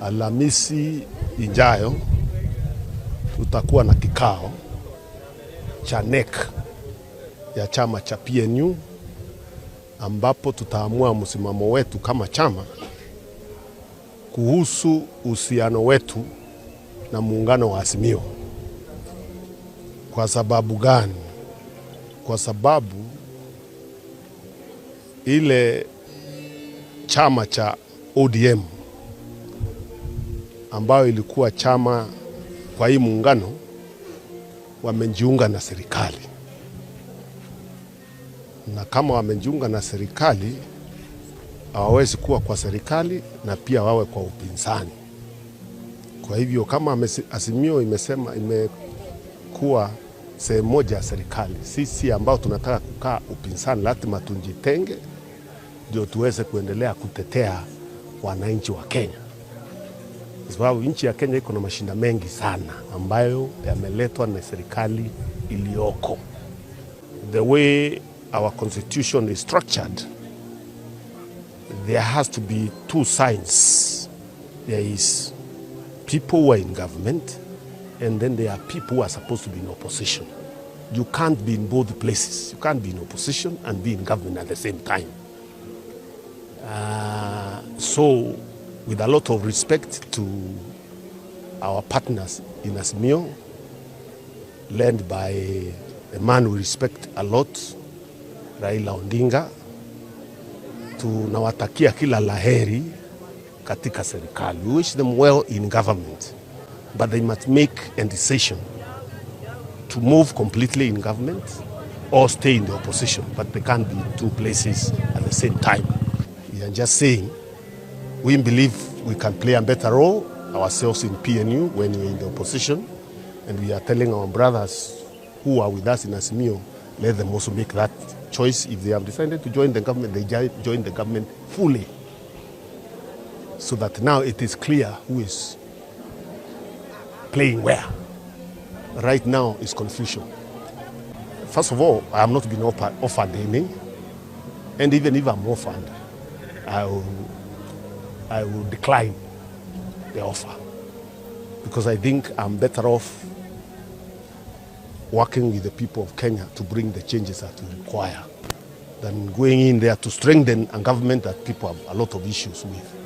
Alhamisi ijayo tutakuwa na kikao cha NEC ya chama cha PNU ambapo tutaamua msimamo wetu kama chama kuhusu uhusiano wetu na muungano wa Azimio. Kwa sababu gani? Kwa sababu ile chama cha ODM ambayo ilikuwa chama kwa hii muungano wamejiunga na serikali. Na kama wamejiunga na serikali, hawawezi kuwa kwa serikali na pia wawe kwa upinzani. Kwa hivyo kama Azimio imesema imekuwa sehemu moja ya serikali, sisi ambao tunataka kukaa upinzani lazima tujitenge ndio tuweze kuendelea kutetea wananchi wa Kenya. Kwa sababu nchi ya Kenya iko na mashinda mengi sana ambayo yameletwa na serikali iliyoko. The way our constitution is structured, there has to be two sides. There is people who are in government, and then there are people who are supposed to be in opposition. You can't be in both places. You can't be in opposition and be in government at the same time. So, with a lot of respect to our partners in Azimio, led by a man we respect a lot, Raila Odinga, tunawatakia kila laheri katika serikali. We wish them well in government, but they must make a decision to move completely in government or stay in the opposition, but they can't be in two places at the same time. We are just saying we believe we can play a better role ourselves in PNU when we're in the opposition, and we are telling our brothers who are with us in Azimio, let them also make that choice. If they have decided to join the government, they join the government fully, so that now it is clear who is playing where. Right now is confusion. First of all, I have not been offered any, and even if I'm offered, I will decline the offer, because I think I'm better off working with the people of Kenya to bring the changes that we require than going in there to strengthen a government that people have a lot of issues with.